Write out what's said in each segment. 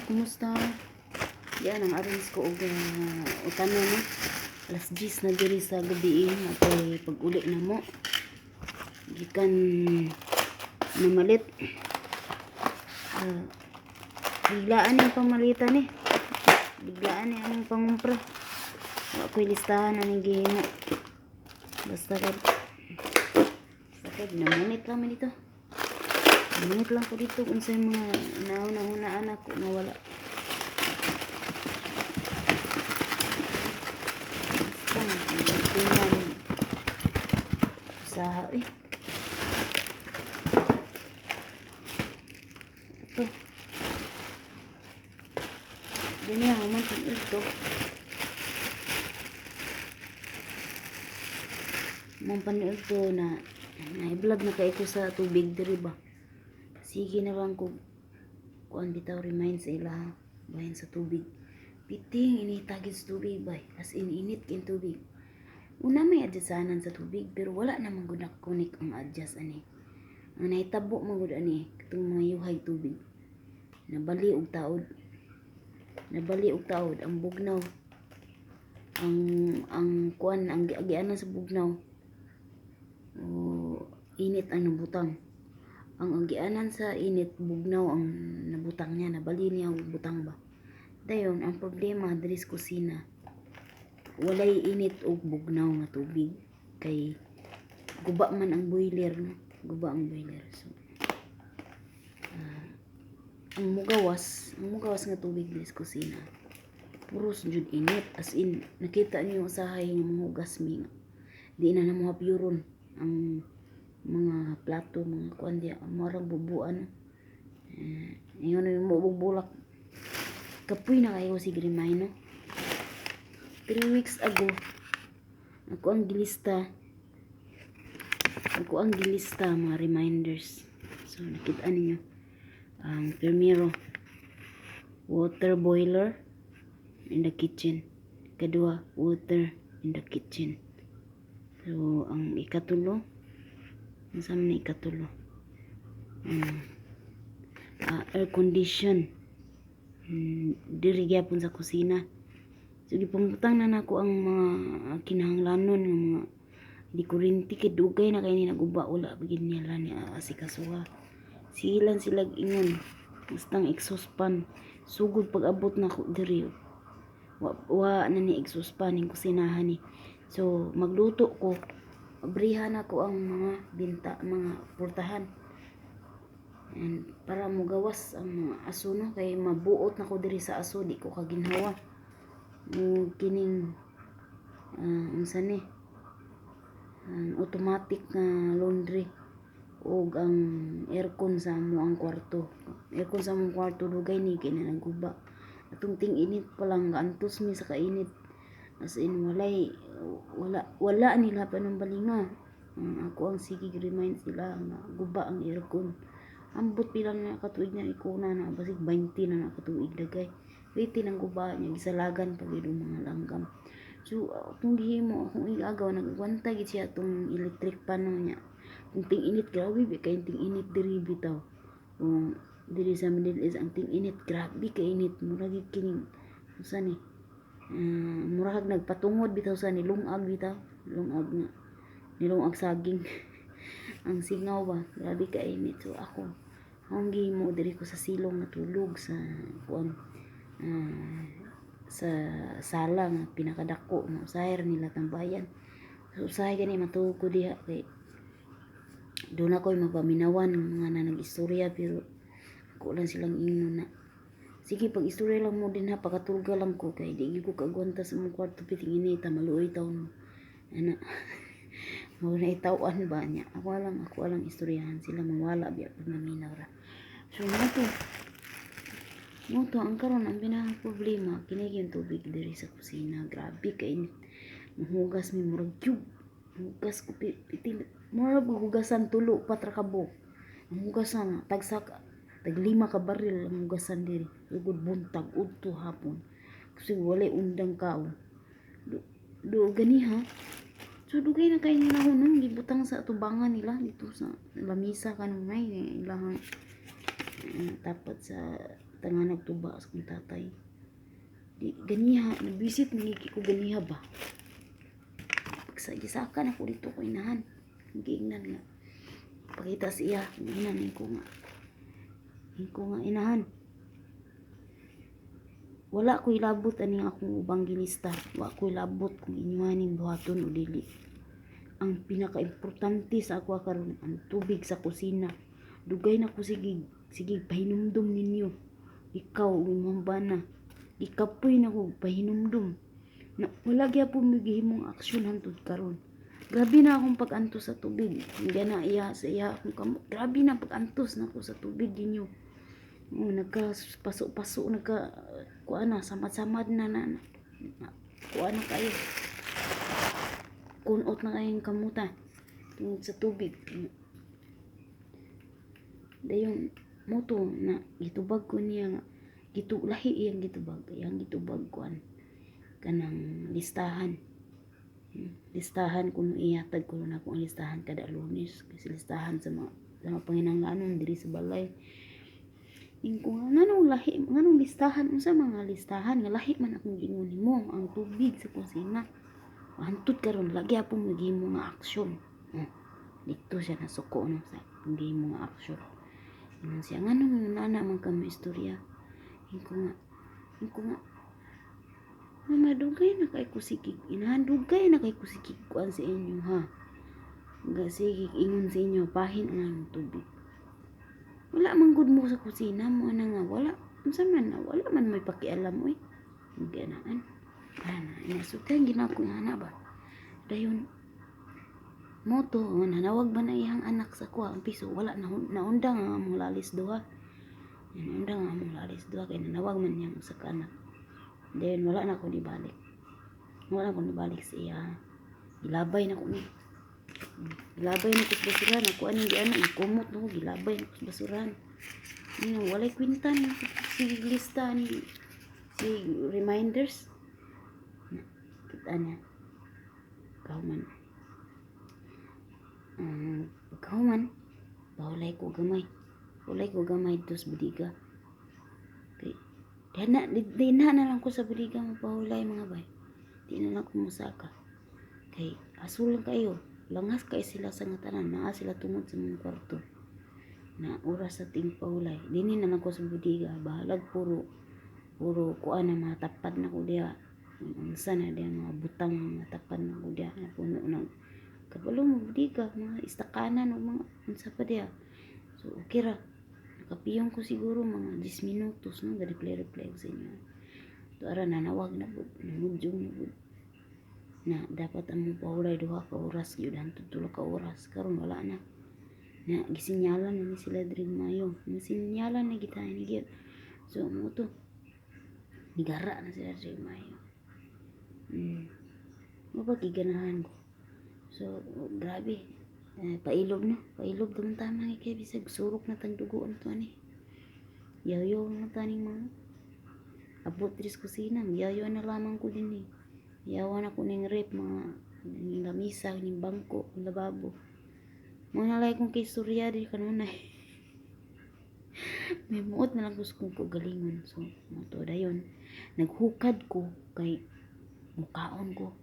Kumusta? Yan ang arrange ko og utanon, no. Alas 10 na diri sa gabi eh, kay pag-uli na mo. Gikan namalit. Biglaan yung pamalitan eh. Biglaan ni ang pangumpra. Wa ko'y listahan aning gihimo. Basta kay namunit lang man dito. Namunit lang ko dito kung sa mga nauna-hunaan ako nga wala. Basta, tingnan. Usaha eh. Ito. Ganyan, man ito. Mong paniud to na na-vlog na kay ko sa tubig diri ba. Sige na lang ko kuan bitaw, remind sa ila ha, bahin sa tubig. Piting initagid sa tubig bay. As in init kin tubig. Una may adjustanan sa tubig pero wala naman gud nakunik ang adjust ani. Ang nahitabo man gud ani katong mga yuhay tubig. Nabali og taod. Nabali og taod ang bugnaw. Ang kuan ang giagianan sa bugnaw. O init ang nabutang. Ang agianan sa init, bugnaw ang nabutang niya, nabali niya og butang ba. Dayon ang problema diri sa kusina. Walay init og bugnaw nga tubig kay guba man ang boiler, no? Guba ang boiler. So ang mugawas nga tubig diri sa kusina puros jud init, as in nakita niyo usahay nga manghugas mi nga di na namo hapyuron ang mga plato, mga kuan diya, marang bubuan eh, ingon mo bulak. Kapoy na kayo si Grimay, no? 3 weeks ago ako ang gilista mga reminders. So nakita ninyo ang primero, water boiler in the kitchen. Kadua, water in the kitchen. So ang ikatulo, unsa man ni ikatulo? Air condition diri gyapon sa kusina. So gipangutang na nako ang mga kinahanglanon nga mga di kuryente kay dugay na kay ni naguba, wala pa gid nila ni asikasuha. Silan sila ingon bastang exhaust fan. Sugod pag abot nako diri, wa na ni exhaust fan ning kusinahan ni. So magluto ko, abrihan ako ang mga binta, mga portahan and para mogawas ang mga aso, no, kay mabuot na ko diri sa aso, di ko kaginhawa mo kining unsa ni ang automatic nga laundry ug ang aircon sa amo ang kwarto. Aircon sa among kwarto dugay ni kay na naguba. Atong ting init pa lang gaantos mi sa kainit, as in walay wala wala nila panumbalinga. Ang ako ang sige remind sila nga guba ang aircon. Ambot pila na katuig na ikuna na, basig 20 na nakatuig dagay. Wait ang guba niya, gisalagan pag ang mga langgam. So akong gihimo, akong igagaw, nagagwanta gid siya atong electric pan niya. Kung ting init, grabe ba kay ting init diri bitaw. Kung diri sa Middle East ang ting init, grabe ka init, mura gid kining unsa ni murag nagpatungod bitaw sa nilungag bitaw, lungag nga nilungag saging ang singaw ba, grabe ka init. So ako akong gihimo, diri ko sa silong natulog sa kuan, sa sala nga pinakadako nga usahay ra nila tambayan. So usahay gani matuog ko diha kay doon ako'y mapaminawan ng mga na nag-istorya, pero ako lang silang ingnon na sige, pag istorya lang mo din ha, pakatulga lang ko kay di gyud ko kaagwanta sa mong kwarto, piting inita, maluoy taon mo ana. Mo na itawan ba niya, ako lang istoryahan sila, mawala biya pag maminaw ra. So mo to ang karon ang pinaka problema kini yung tubig diri sa kusina, grabe kay init. Muhugas mi, murag cube hugas ko pitin, murag hugasan tulo pa tra kabuok ang hugasan, tagsak tag lima ka baril ang hugasan diri sugod buntag udto hapon kasi walay undang kao do, do ganiha. So dugay na kay nila nung gibutang sa tubangan nila dito sa lamisa kanunay ilahang tapat sa Tangan nagtuba sa akong tatay. Di ganiha, nabisit nangiki ko ganiha ba. Pagsa gisaka na ko dito ko inahan. Giingnan nga. Pakita siya, inahan ko nga. Ko nga inahan. Wala ko ilabot ani akong ubang gilista. Wa ko ilabot kung inyuhaning buhaton o dili. Ang pinaka-importante sa ako karon ang tubig sa kusina. Dugay na ko sige sige pahinumdum ninyo. Ikaw ug imong bana. Gikapoy na ko pahinumdum. Na wala gyapon mo gihimong aksyon hantod karon. Grabe na akong pag-antos sa tubig. Hindi na iya sa iya akong kamot. Grabe na pag-antos nako sa tubig ninyo. Oh, nagka paso-paso, nagka kuan na, samad-samad na na, na kuan na kayo. Kunot na kayong kamuta tungod sa tubig. Dayon moto na gitubag ko niya nga gitu lahi iyang gitubag kuan kanang listahan. Listahan kuno ihatag kuno nako ang listahan kada Lunes kasi listahan sa mga panginahanglanon diri sa balay. Ingko nga nganong lahi, nganong listahan, unsa mga listahan nga lahi man akong giingon nimo ang tubig sa kusina. Hantod karon lagi apong maghimo nga aksyon. Oh, dito siya nasuko no sa gihimo nga aksyon. Ingon siya, nganong nana man kamo istorya. Ingko nga Mama, dugay na kay ko sige inahan, dugay na kay ko sige kuan sa inyo ha. Ga sige ingon sa inyo pahin ang tubig. Wala man gud mo sa kusina mo ana nga wala. Unsa man na wala man may pakialam oy. Ganaan. Ana, inasukan ginako nga ana ba. Dayon moto nanawag ba na iyang anak sa kuha ang piso wala na naundang ang among lalis duha. Naundang ang among lalis duha kay nanawag man niyang usa ka anak. Then wala na ko nibalik. Wala na ko nibalik sa iya. Gilabay na ko ni. Gilabay na ko sa basurahan. Ako anong giana, kumot na ko, gilabay na ko sa basurahan. Ano, walay kwenta ni si lista ni si reminders. Na, kita niya. Kahuman. Pagkahuman, pahulay ko gamay. Hulay ko gamay dito sa budiga. Kay, di na lang ko sa budiga mapahulay, mga bay. Di na lang ko musaka. Kay, asul lang kayo. Langas kay sila sa nga tanan. Naa sila tungod sa mga kwarto. Na oras sa ting pahulay. Dini na lang ko sa budiga. Bahalag puro kuan na mga tapad na ko diha. Unsa na diha mga butang mga tapad na ko diha. Na puno na kabalo mo budiga. Mga istakanan o mga unsa pa diha. So okay ra. Nakapiyong ko siguro mga 10 minutos no. Ga-reply-reply ko sa inyo. To ara nanawag na pud, namudyong na pud. Na dapat ang pahulay 2 ka oras gyud hantod 3 ka oras karon wala na. Na gisinyalan na ni sila diri mayo. Gisinyalan na kita ni gyud. So mo to. Nigara na sila diri mayo. Mo pa giganahan ko. So grabe. Eh, pailob na, pailob naman tama kay bisag surok na tang dugo ang to ani. Yayo na taning mga abot diri sa kusina, yayo na lamang ko din eh. Yawa na ko ning rep, mga ning lamisa, ning bangko, ning lababo. Mga nalay kong kay istorya di kanunay. May muot na lang gusto kong kagalingon. So, mo to dayon. Naghukad ko kay mukaon ko.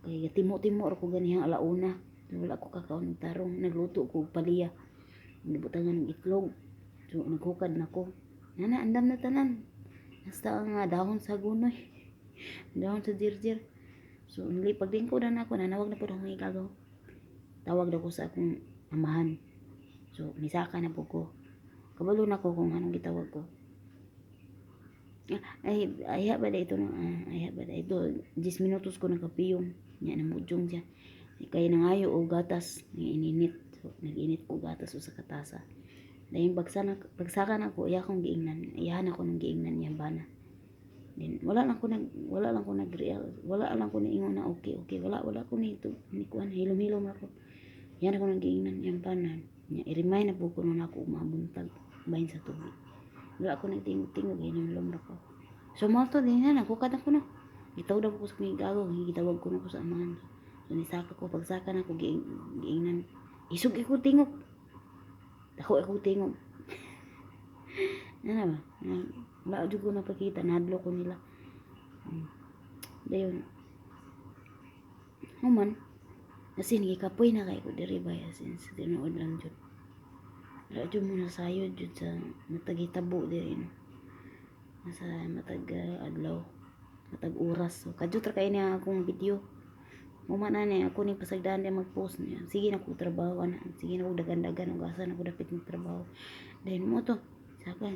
Kay timo-timo ra ko ganihang alauna. Wala ko kakaon og tarong. Nagluto ko og palya. Gibutangan og itlog. So, naghukad na ko. Nana, andam na tanan. Basta ang dahon sa gunoy. Dahon sa jirjir. So, nili paglingkod na ako, nanawag na po akong igagaw. Tawag na ko sa akong amahan. So, misaka na po ko. Kabalo na ko kung anong gitawag ko. Ah, ay, ayha ba da ito no? Ah, ayha ba da ito? 10 minutos ko nakapiyong. Nya namudyong siya. Kay nangayo og gatas, nga ininit. So, nag-init ko gatas usa ka tasa. Dayon bagsaka na ako, iya akong giingnan. Iyahan ako nang giingnan niyang bana. Then wala lang ko nag wala lang ko niingon na okay okay, wala wala ko ni ni kuan, hilom-hilom ra ko. Iyahan ako nang giingnan niyang bana. Nya i-remind na po ko nung ako mabuntag bahin sa tubig. Wala ko nagtingog-tingog, hilom ra ko. So mo to din na nagkukad ako no. Gitawag ko sa kong igago, gitawag ko na ko sa amahan. So nisaka ko, pagsaka na ko giingnan. Isog ko tingog. Dako ako tingog. Ana ba? Wala jud ko napakita, nahadlok ko nila. Dayon human, as in gikapoy na kay ko diri ba, as in sa tinuod lang jud. Wala jud mo nasayod jud sa matag hitabo diri, no. Sa matag adlaw, matag oras. So kadiyot ra kay ni akong video. Human ani ako ning pasagdaan di mag-post niya. Sige na ko trabaho ana. Sige na ko dagan-dagan ug asa na ko dapit magtrabaho. Dayon mo to. Saka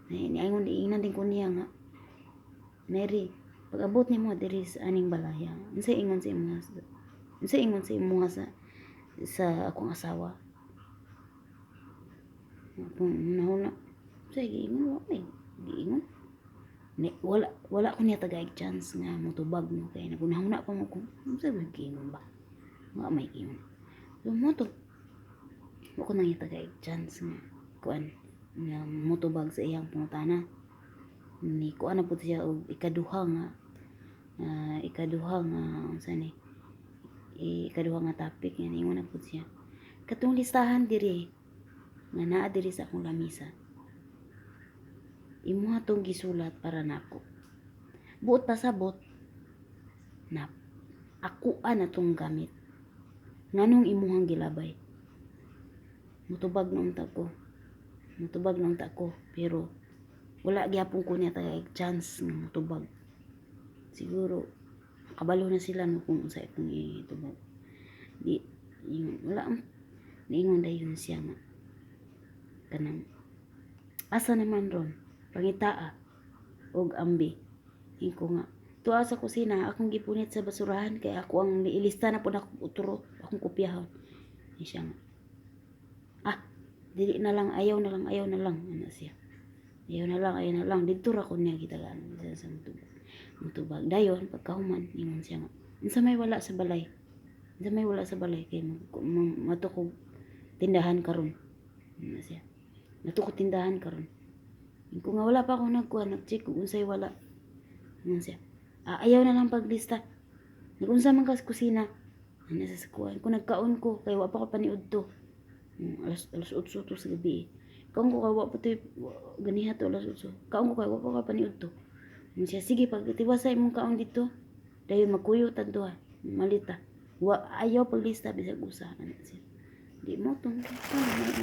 ni ingon ingnan din ko niya nga, "Mary, pag abot nimo diri sa aning balaya, unsay ingon sa imo, unsay ingon sa imo sa akong asawa?" Akong hunahuna, unsay giingon? Wa may giingon. Ni, wala wala ko niya tagaig chance nga motubag, no, kay nagunahuna pa mo kung unsa ba giingon ba. Wa may giingon. So mo to, wa ko nang tagaig chance nga kuan nga motubag sa iyang pangutana. Ni kuan na pud siya og ikaduha nga unsa ni, ikaduha nga topic nga ningon na pud siya, "Katong listahan diri nga naa diri sa akong lamisa, imuha tong gisulat para nako. Buot pasabot na akoa na tong gamit. Nganong imuhang gilabay?" Mutubag na unta ko. Mutubag na unta ko, pero wala gyapon ko niya tagay chance nga mutubag. Siguro kabalo na sila, no, kung unsa akong itubag. Di yung wala ang niingon dayon siya nga kanang, "Asa naman ron? Pangitaa og ambi." Ingon ko nga, "Tuwa sa kusina, akong gipunit sa basurahan kay ako ang ilista na pud ako utro, akong kopyahon." Ni siya nga, "Ah, dili na lang, ayaw na lang, ayaw na lang," ana siya. "Ayaw na lang, ayaw na lang." Didto ra ko niya gitagaan sa mutubag. Mutubag. Dayon, pagkahuman, ingon siya nga, "Unsa may wala sa balay? Unsa may wala sa balay? Kay mato ko tindahan karon." Ana siya. "Mato ko tindahan karon." Ingon ko nga, "Wala pa ako nagkuha, nag-check kung unsay wala." Ingon siya, "Ah, ayaw na lang paglista. Nag-unsa man ka sa kusina?" Ana sa kuan. Kung nagkaon ko, kay wa pa ko paniud to. Alas alas 8 to sa gabi. Kaon ko kay wa pa to ganiha to alas 8. Kaon ko kay wa pa ko paniud to. Ingon siya, "Sige, pag tiwasa imong kaon dito, dayon magkuyo ta duha. Malita. Wa ayaw paglista bisag usa," ana siya. Di mo to.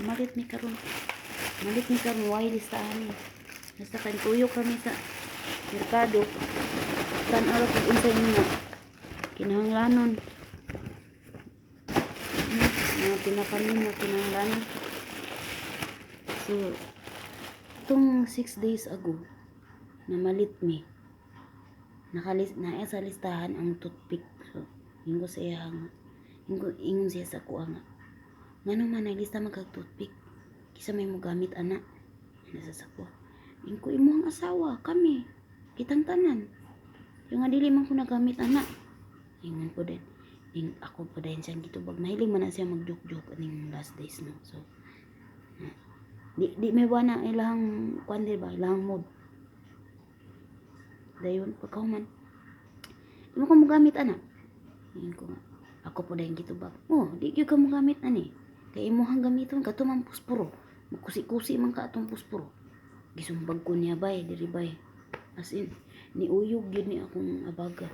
Malit ni karon. Malit ni karon, why listahan ni. Basta kan kuyo kami sa merkado. Tan-aw kung unsay mga kinahanglanon. Mga pinakamin nga kinahanglanon. So, itong 6 days ago, namalit mi. Nakalis, naa sa listahan ang toothpick. So, ingon sa iya nga, ingon siya sa kuha nga, "Ngano man naglista man kag toothpick? Kisa may mo gamit ana?" Nasa sa kuha. Ingon ko, "Imong asawa, kami, kitang tanan. Yung nga dili man ko nagamit ana." Ingon ko din. Ako pa din siyang gitubag. Mahilig man na siya mag-joke-joke aning last days, no. So, di di may wana ilahang kuan di ba, ilahang mood. Dayon pagkahuman, "Di mo ko mogamit ana." Ingon ko nga, ako po dayon gitubag. "Oh, di gyud ka mogamit ani. Kay imuhang gamiton kato man puspuro. Magkusi-kusi man ka atong puspuro." Gisumbag ko niya bay, diri bay. As in, niuyog gyud ni akong abaga.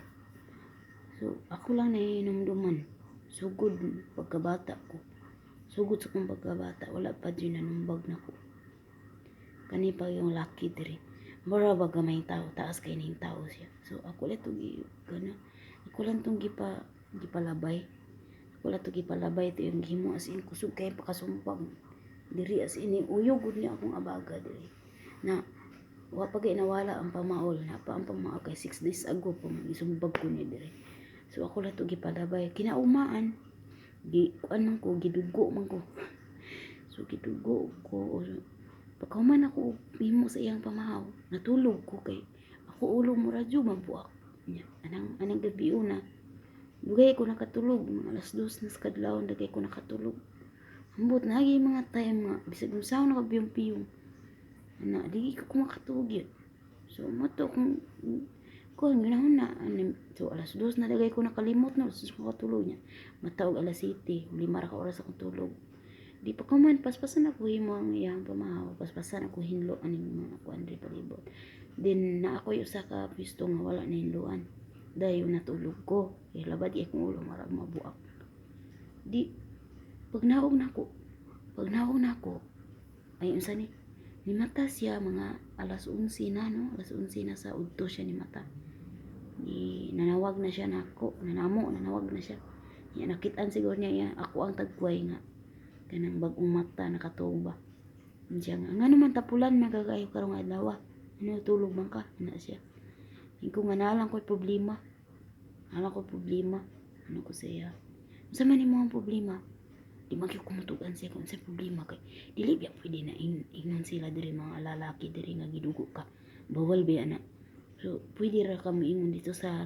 So, ako lang nahinumduman. Sugod pagkabata ko. Sugod sa akong pagkabata, wala pa dyan nanumbag na ko. Kani pa yung laki diri. Mura ba gamay tao, taas kay ning tao siya. So, ako lang itong gana. Ako lang itong gipalabay. Ako lang itong gipalabay. Ito yung gihimo, as in, kusog kay pakasumpag. Diri as in, uyog gud niya akong abaga diri. Na, wa pa kay nawala ang pamaol. Na pa ang pamaol kay 6 days ago pa gisumbag ko niya diri. So ako lang to gipalabay. Kinaumaan, gi kuan man ko, gidugo man ko. So gidugo ko. Pagkahuman ako himo sa iyang pamahaw, natulog ko kay ako ulo mo radyo mabuak. Nya, anang gabi una, dugay ko nakatulog, mga alas 2 na sa kadlawon dugay ko nakatulog. Ambot na mga time nga bisag unsaon na piyong-piyong. Ana, di ko makatulog yun. So mo to kung ko ginahon na so alas 2 na dagay ko nakalimot na, alas 2 ko katulog niya. Mataog alas 7, 5 ra ka oras akong tulog. Di pa ko man paspasan ako himo ang iyang pamahaw, paspasan ako hinlo aning mga kuan diri palibot. Then naa ko'y usa ka pwesto nga wala nahinloan. Dayon natulog ko. Kay labad kay akong ulo, marag mabuak. Di pag naog nako, ay unsa ni? Nimata siya mga alas 11 na, no? Alas 11 na sa udto siya nimata. Di nanawag na siya nako, nanamo, nanawag na siya. Ya, nakitaan siguro niya iya, ako ang tagkway nga kanang bag-ong mata nakatuog ba. Siya nga, ngano man tapulan man kagayo karong adlaw? Ano, tulog man ka? Ana siya. Ingon ko nga naa lang ko'y problema. Naa lang ko'y problema. Ano ko siya? Unsa man imo ang problema? Di man gyud ko mutugan siya kung unsay problema kay dili biya pwede na ingnon sila diri, mga lalaki diri, nga gidugo ka. Bawal biya na. So, pwede ra ka moingon dito sa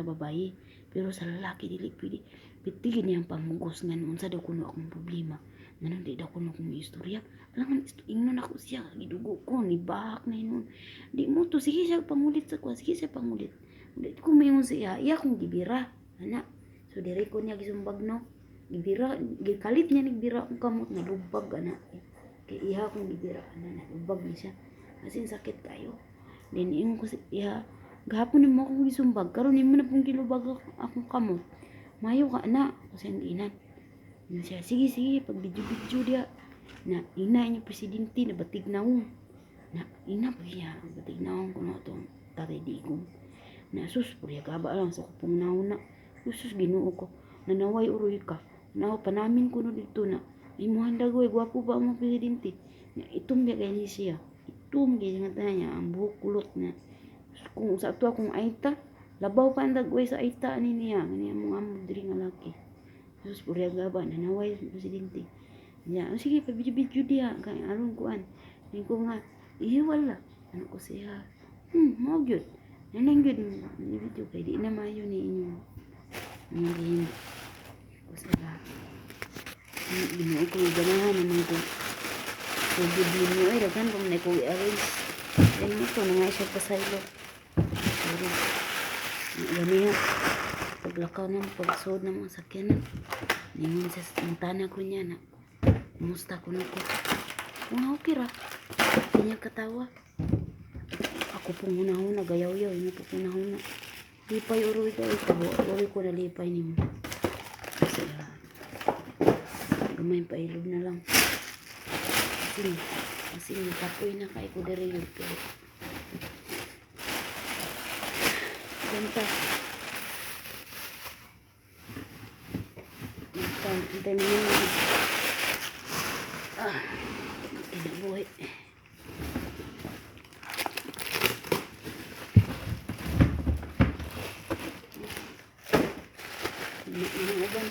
babaye, pero sa lalaki dili pwede. Pitigin niya ang pamugos nga unsa daw kuno akong problema. Nganong di daw kuno akong istorya. Alangan ingnon ako siya, gidugo ko, nibahak na hinuon. Di mo to, sige siya pangulit sa kuha, sige siya pangulit. Di ko moingon sa iya, iya akong gibira. Ana. So diri ko niya gisumbag, no. Gibira, gikalit niya nagbira akong kamot, nalubag ana. Kay iya akong gibira ana, nalubag ni siya. As in sakit kayo. Then ingon ko sa iya, gahapon nimo akong gisumbag, karon nimo na pong gilubag akong kamot. Mayo ka na, ako siyang giinan. Ingon siya, sige sige, pag video-video diya. Na ina inyo presidente na batig naong. Na ina pa siya, batig naong kuno atong Tatay Digong. Na sus, purya gaba lang sa kupong naon na. Sus, Ginoo ko. Nanaway uroy ka. Naw, panamin ko no dito na. Ay mo handa ko, gwapo pa ang mga presidente. Na itom biya kay ni siya. Itom kay nga tanan niya, ang buhok kulot na. Kung sa ato akong aita, labaw pa ang dagway sa aita ani niya. Ani ang mga amo diri nga laki. Sus, purya gaba, nanaway sa presidente. Niya, oh, sige, pa-video-video diha, kay aron kuan. Ay ko nga, iya wala. Ano ko siya, mao gyud. Nanang gyud, video kay di na maayo ni inyong mga gihimo. Ko sila. Ginoo ko, ganahan naman ko. So, good mo ay, daghan pa man ko i-arrange. Yan mo to, nga siya pasaylo. Sorry. Gani paglakaw na, pagsuod ng mga sakyanan. Ningon sa mutana ko niya na, kumusta ko na ko. Kung okay ra, di niya katawa. Ako pong hunahuna, gayaw-yaw, imo po hunahuna. Lipay uroy ka, ikaw, uroy ko na lipay nimo. Kasi, gamay pa ilob na lang. Kasi, nakapoy na kay ko diri yun. Pero, ganta. Ganta, antay mo naman. Ah, kinabuhi. Mga uban.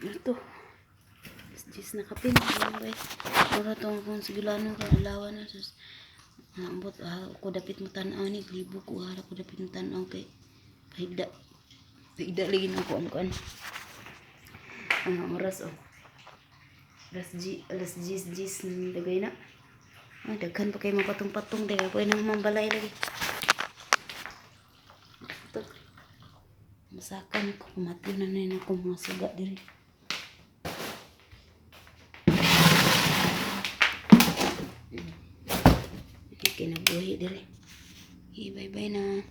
Ito. Diyos na kapin. Ano ba? Mura itong akong sigulano kay alawa na. Sus, naambot. Ah, ako dapit mo tanaw ni. Libo ko. Harap ko dapit mo tanaw kay pahigda. Pahigda lagi na ako ang kuan. Ang oras oh. Alas 10, 10 ng dagay na. Ah, daghan pa kayo mapatong-patong. Daghan pa kayo nang mambalay lagi. Ito. Masakan ko. Kumatyo na na ako mga suga diri. Kinabuhi diri. Okay, bye-bye na.